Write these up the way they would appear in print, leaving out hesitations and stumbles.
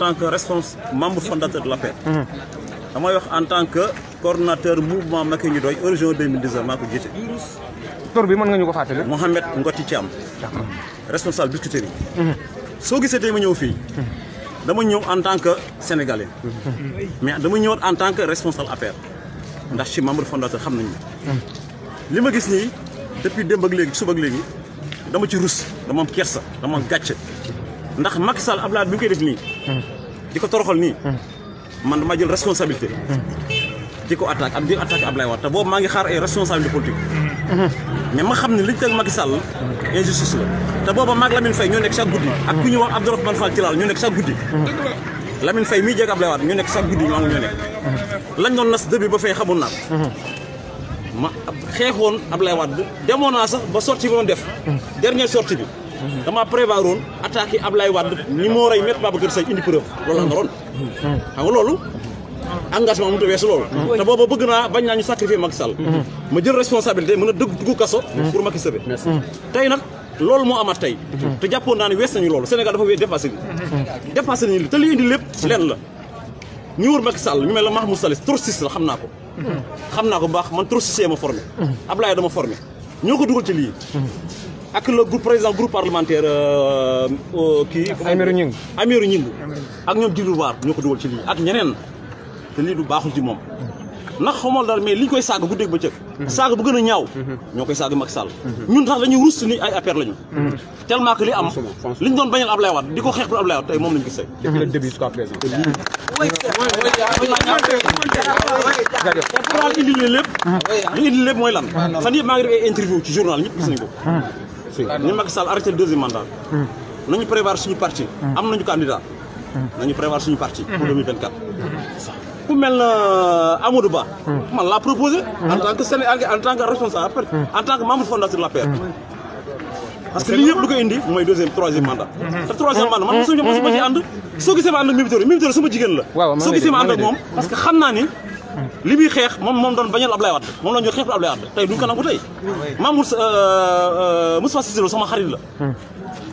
En tant que responsable membre fondateur de l'APR. damay wax en tant que coordonnateur mouvement Macky ñu doy horizon 2019 maa ko jiite. tur bi mën nga ñu ko fàttali. Mohamed Ngoti Thiam. responsable Biscuiterie yi. soo gisee tey ma ñëw fii. dama ñëw en tant que sénégalais. mais dama ñëwaat en tant que responsable APR. ndax ci membre fondateur xam nañu li ma gis nii depuis démb ak léegi suba ak léegi dama ci rus dama am kersa dama am gàcce. ndax Macky Sall Abdoulaye bi mu koy def nii. di ko toroxal nii. man dama jël responsabilité. di ko attaque ak di attaque Abdoulaye Wade te boobu maa ngi xaar ay responsabilité politique. mais ma xam ne liñ teg Macky Sall injustice la. te booba maag Lamine Faye ñoo nekk chaque guddi. ak ku ñuy wax Abdourahmane Fall Tilal ñoo nekk chaque guddi. Lamine Faye mii jeeg Abdoulaye Wade ñoo nekk chaque guddi maa ngi ñoo nekk. lañ doon nas début ba fay xamoon naa ko. ma xeexoon Abdoulaye Wade demoon naa sax ba sortie bi doon def. dernière sortie bi. dama prévoir woon attaqué Abdoulaye Wade ni moo rey Maître Babacar Seye indi preuve loolu la naroon. xam nga loolu engagement mënut a weesu loolu. te booba bëgg naa bañ naa ñu sacrifier Macky Sall. ma jël responsabilité mën a dugg kaso. pour Macky Sall. tey nag loolu moo amaat tey. te jàppoon naa ne wees nañu loolu Sénégal dafa dépassé li dépassé nañu li te li indi lépp leen la ñu wër Macky Sall ñu mel la Mahmoud Saleh trotskiste la xam naa ko. xam naa ko bu baax man trotskiste ma formé. Abdoulaye dama formé ñoo ko dugal ci lii. ak le groupe président groupe parlementaire kii. Aymérou Gningue. Aymérou Gningue ak ñoom Djibril War ñoo ko dugal ci lii ak ñeneen te lii du baaxul ci moom. ndax xamal daal mais li ñu koy saaga guddeeg bëccëg. saaga bu gën a ñaaw. ñoo koy saaga Macky Sall. ñun tax dañuy rus ni ay APR lañu. tellement que li am liñ doon bañal Abdoulaye Wade di ko xeex pour Abdoulaye Wade tey moom lañu gisee. depuis le début jusqu'à présent. pour indi leen lépp. li indi lépp mooy lan. fan yëpp maa ngi def ay interview ci journal ñëpp gis nañu ko. ñu Macky Sall arrêté le deuxième mandat. nañu prévoir suñu parti. am nañu candidat. nañu prévoir suñu parti. pour 2024. ku mel na Amadou Ba. man laa proposé. en tant que Sénégal en tant que responsable en tant que membre fondateur de l'APR. parce que lii yëpp lu ko indi mooy troisième mandat. te troisième mandat man mosuma ci ànd. soo gisee ma ànd ak Mimi Touré sama jigéen la. soo gisee ma ànd ak moom parce que xam naa ni. li muy xeex moom doon bañal Abdoulaye Wade moom la ñu xeex pour Abdoulaye Wade tey duñ ko nangu tey. Mamour Moustapha Cissé Lo sama xarit la.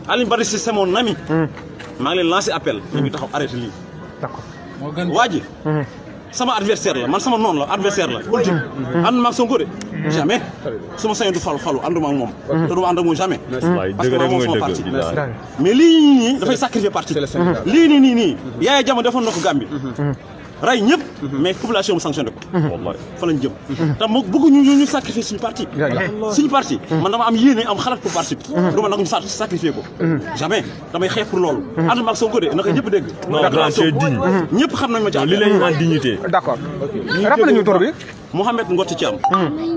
Alioune Badji Cissé c'est mon ami. maa ngi leen lancé appel. ñu taxaw arrêté lii. d'accord waa ji. sama adversaire la man sama noonu la adversaire la politique. ànd ma ak Sonko de. jamais su ma sañoon du falu ànduma ak moom. te du ma ànd ak moom jamais. parce que moom sama parti. mais lii nii dafay sacrifier parti. lii nii Yaya Jammeh defoon na ko Gambie. ray ñëpp mais population mu sanctionné ko. fa lañ jëm. te mu bëgguñu ñu sacrifier suñu parti. suñu parti. man dama am yéene am xalaat pour parti bi. du ma nag ñu sacrifier ko. jamais damay xeex pour loolu. ànd ma ak Sonko de naka ñëpp dégg. non c'est digne. ñëpp xam nañ ma ci li lañ naan dignité. d'accord rappelé ñu tur bi. Mohamed Ngoti Thiam.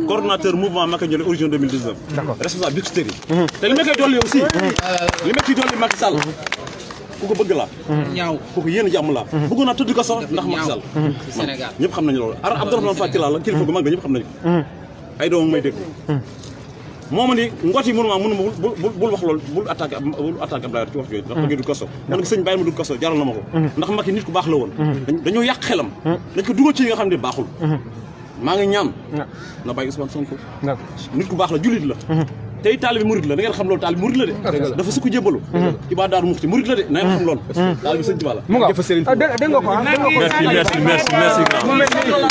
coordonnateur mouvement Macky ñu doy horizon 2019. d'accord responsable Biscuiterie yi. te li ma koy dolli aussi. li ma ciy dolli Macky Sall. ku ko bëgg laa. ñaaw ku ko yéen a jàmm laa. bëggoon naa tëdd ko sax ndax Macky Sall. Sénégal ñëpp xam nañu loolu. Abdourahmane Fall Tilal la kilifa gu mag la ñëpp xam nañu ko. ay doomam may dégg. moo ma ni Ngoti mënuma bul wax loolu bul attaqué Abdoulaye ci wax jooju. ndax bëggee du kaso. man ko sëñ bàyyi ma du kaso jaral na ma ko. ndax Macky nit ku baax la woon. dañoo yàq xelam. dañ ko dugal ci yi nga xam ne baaxul. maa ngi ñaan. na bàyyi Ousmane Sonko. nit ku baax la jullit la. tey taalibi murid la da ngeen xam loolu taalibi murid la de. dafa sukk jébbalu. ci baa Daaru Muxti murid la de na ngeen xam loolu. taalibi sëñ Tuubaa la. mu nga dégg nga ko merci